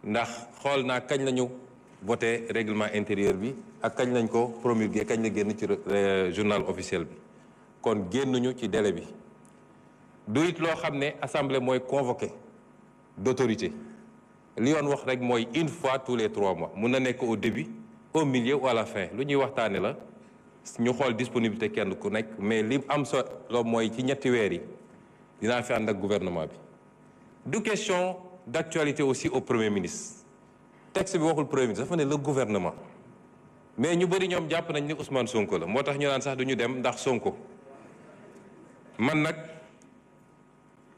ndax xool naa kañ lañu voté règlement intérieur bi ak kañ lañ ko promulgué kañ la génn ci journal officiel bi kon génnuñu ci délai bi du it loo xam ne assemblée mooy convoqué d'autorité li yoon wax rek mooy une fois tous les 3 mois mun na nekk au début au milieu ou à la fin lu ñuy waxtaane la ñu xool disponibilité kenn ku nekk mais li am solo mooy ci ñetti weer yi dinaa fi ànd ak gouvernement bi du question d'actualité aussi au premier ministre texte bi waxul premier ministre dafa ne le gouvernement mais ñu bëri ñoom jàpp nañ ni Ousmane Sonko la moo tax ñu naan sax duñu dem ndax Sonko man nag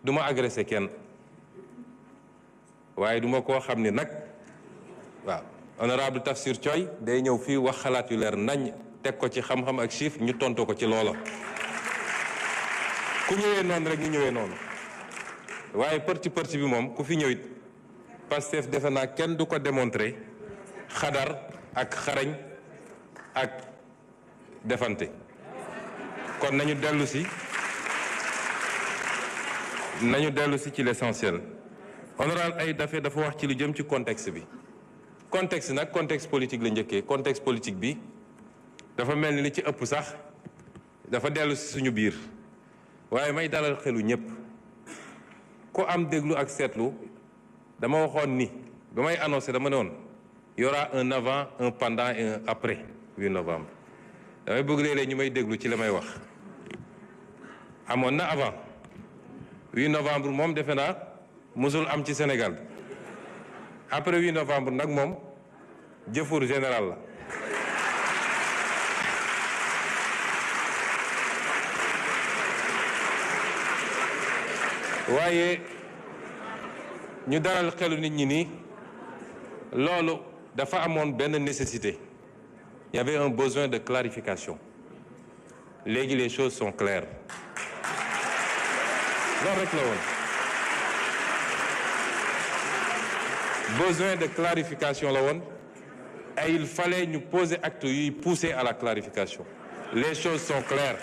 du ma agressé kenn waaye duma koo xam ni nag waaw honorable Tafsir Thioye day ñëw fii wax xalaat yu leer nañ teg ko ci xam-xam ak chiffre ñu tontu ko ci loola ku ñëwee noonu rek ñu ñëwee noonu waaye parti bi moom ku fi ñëwit Pastef defe naa kenn du ko démontrer xadar ak xarañ ak defante kon nañu dellu si ci l'essentiel honorable Ayib Daffé dafa wax ci lu jëm ci contexte bi contexte nag contexte politique la njëkkee contexte politique bi dafa mel ni li ci ëpp sax dafa dellu si suñu biir waaye may dalal xelu ñëpp ku am déglu ak seetlu dama waxoon ni ba may annoncé dama ne woon y aura un avant un pendant et un après 8 novembre damay bëgg léeg-léeg ñu may déglu ci la may wax amoon na avant 8 novembre moom defe naa musul am ci Sénégal après 8 novembre nag moom jëfur général la waaye ñu dalal xelu nit ñi ni loolu dafa amoon benn nécessité il y avait un besoin de clarification léegi les choses sont claires loolu rek la woon besoin de clarification la woon et il fallait ñu poser acte yuy pousser à la clarification les choses sont claires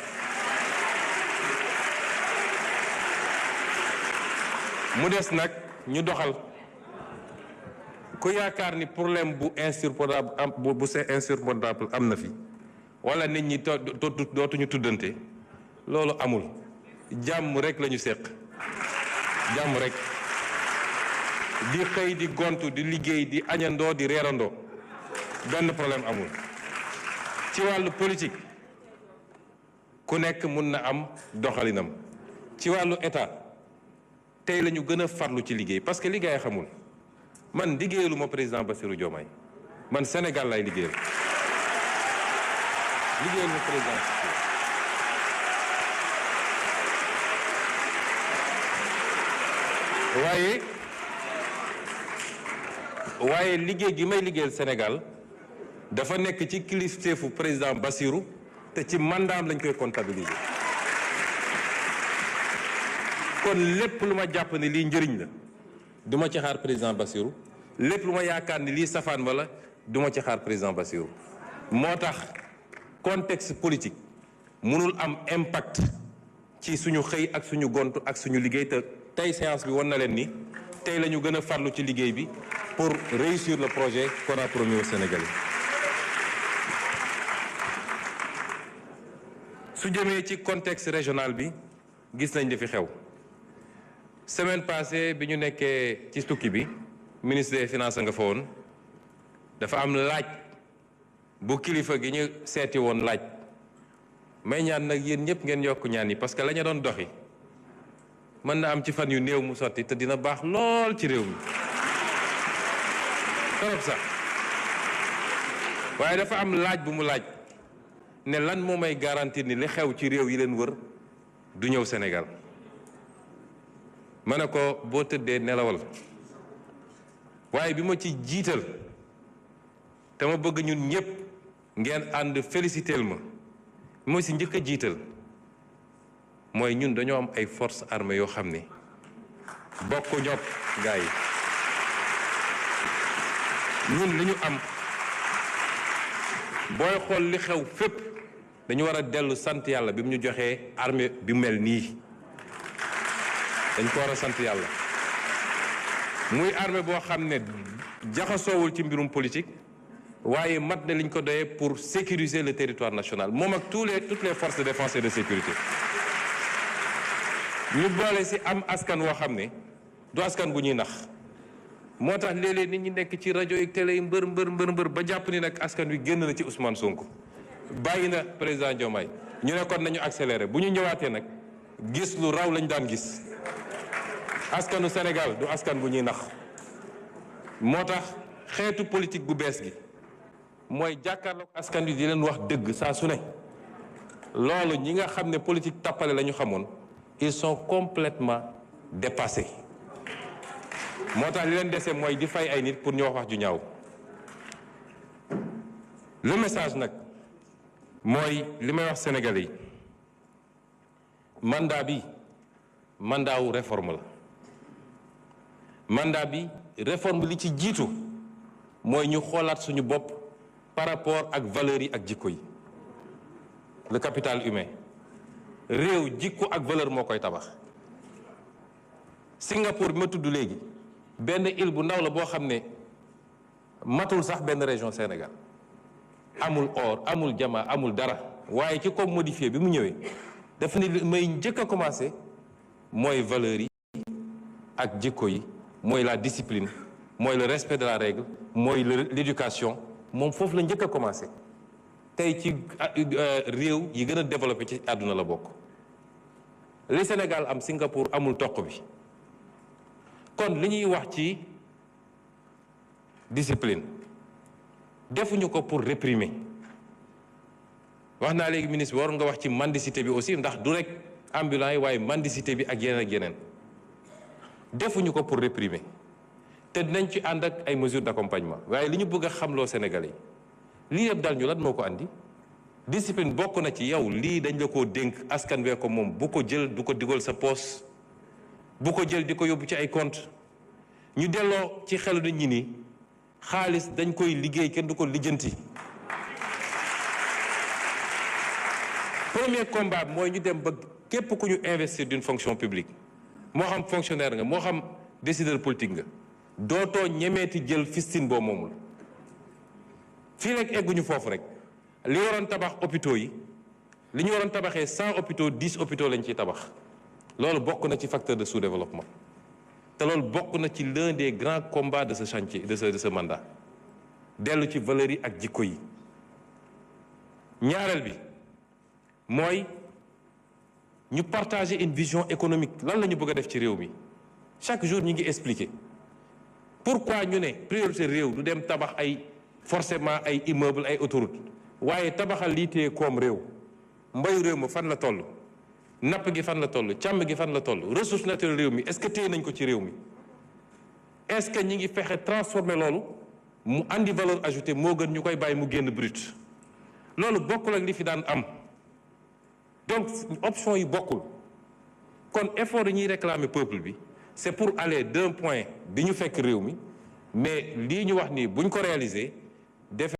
mu des nag ñu doxal ku yaakaar ni problème bu insurmontable am na fi wala nit ñi dootuñu tuddante loolu amul jàmm rek la ñu seq jàmm rek di xëy di gontu di liggéey di añandoo di reerandoo benn problème amul ci wàllu politique ku nekk mun na am doxalinam ci wàllu état tey la ñu gën a farlu ci liggéey parce que liggéey xamul man liggéeyalu ma président Bassirou Diomaye man Sénégal lay liggéeyal liggéeyal ma président waaye liggéey gi may liggéeyal Sénégal dafa nekk ci kilifteefu président Bassirou te ci mandaam lañ koy comptabiliser kon lépp lu ma jàpp ne lii njëriñ la du ma ci xaar président Bassirou lépp lu ma yaakaar ni lii safaan wala du ma ci xaar président Bassirou moo tax contexte politique mënul am impact ci suñu xëy ak suñu gontu ak suñu liggéey te tey séance bi wan na leen ni tey la ñu gën a farlu ci liggéey bi pour réussir le projet qu'on a promis aux Sénégalais su jëmee ci contexte régional bi gis nañ li fi xew semaine passée bi ñu nekkee ci tukki bi ministre des finances nga fa woon dafa am laaj bu kilifa gi ñu seeti woon laaj may ñaan nag yéen ñëpp ngeen yokk ñaan yi parce que la ñu doon doxi mën na am ci fan yu néew mu sotti te dina baax lool ci réew mi torop sax waaye dafa am laaj bu mu laaj ne lan moo may garantir ni li xew ci réew yi leen wër du ñëw Sénégal ma ne ko boo tëddee nelawal waaye bi ma ci jiital te ma bëgg ñun ñëpp ngeen ànd féliciteel ma moo si njëkk a jiital mooy ñun dañoo am ay forces armées yoo xam ne bokk ñopp gars yi ñun li ñu am booy xool li xew fépp dañu war a dellu sant yàlla bi mu ñu joxee armée bi mel nii dañ ko war a sant yàlla muy armée boo xam ne jaxasoowul ci mbirum politique waaye mat na liñ ko doyee pour sécuriser le territoire national moom ak toutes les forces de défense et de sécurité. ñu boole ci am askan woo xam ne du askan bu ñuy nax moo tax léeg-léeg nit ñi nekk ci rajo yi télé yi mbër ba jàpp ni nag askan wi génn na ci Ousmane Sonko bàyyi na président Diomaye ñu ne kon nañu accéléré bu ñu ñëwaatee nag gis lu raw lañ daan gis. askanu Sénégal du askan bu ñuy nax moo tax xeetu politique gu bees gi mooy jàkkaarloog askan wi di leen wax dëgg saa su ne loolu ñi nga xam ne politique tappale la ñu xamoon ils sont complètement dépassés moo tax li leen dese mooy di fay ay nit pour ñu wax ju ñaaw. le message nag mooy li may wax Sénégalais yi mandat bi mandat wu réforme la. mandat bi réforme li ci jiitu mooy ñu xoolaat suñu bopp par rapport ak valeurs yi ak jikko yi le capital humain réew jikko ak valeur moo koy tabax. Singapour bi ma tudd léegi benn île bu ndaw la boo xam ne matul sax benn région Sénégal amul or amul jama amul dara waaye ci comme modifié bi mu ñëwee dafa ne li may njëkk a commencé mooy valeurs yi ak jikko yi. mooy la discipline mooy le respect de la règle mooy l'éducation moom foofu la njëkk a commencé tey ci réew yi gën a développé ci àdduna la bokk. li Sénégal am Singapour amul toq bi kon li ñuy wax ci discipline defuñu ko pour réprimer wax naa léegi ministre bi waroon nga wax ci mendicité bi aussi ndax du rek ambulant yi waaye mendicité bi ak yeneen ak yeneen. defuñu ko pour réprimer te dinañ ci ànd ak ay mesures d'accompagnement waaye li ñu bëgg a xamloo Sénégalais yi lii yëpp dal ñu lan moo ko andi discipline bokk na ci yow lii dañ la koo dénk askan wee ko moom bu ko jël du ko digal sa poos bu ko jël di ko yóbbu ci ay compte ñu delloo ci xelu nit ñi ni xaalis dañ koy liggéey kenn du ko lijjanti. premier combat mooy ñu dem ba képp ku ñu investir d'une fonction publique moo xam fonctionnaire nga moo xam décideur politique nga dootoo ñemeeti jël fistine boo moomul. fii rek egguñu foofu rek li waroon tabax hôpitaux yi li ñu waroon tabaxee 100 hôpitaux 10 hôpitaux lañ ciy tabax loolu bokk na ci facteur de sous-développement te loolu bokk na ci l'un des grands combats de ce chantier de ce mandat dellu ci valeurs yi ak jikko yi. ñaareel bi mooy ñu partager une vision économique lan la ñu bëgg a def ci réew mi chaque jour ñu ngi expliquer pourquoi ñu ne priorité réew du dem tabax ay forcément ay immeuble ay autoroute waaye tabaxal lii téye koom réew mbayu réew ma fan la toll napp gi fan la toll càmm gi fan la toll ressource naturelle réew mi est-ce que téye nañ ko ci réew mi est-ce que ñi ngi fexe transformer loolu mu andi valeur ajoutée moo gën ñu koy bàyyi mu génn brut loolu bokkul ak li fi daan am donc option yi bokkul kon effort yi ñuy réclamer peuple bi c'est pour aller d'un point bi ñu fekk réew mi mais lii ñu wax nii buñ ko réaliser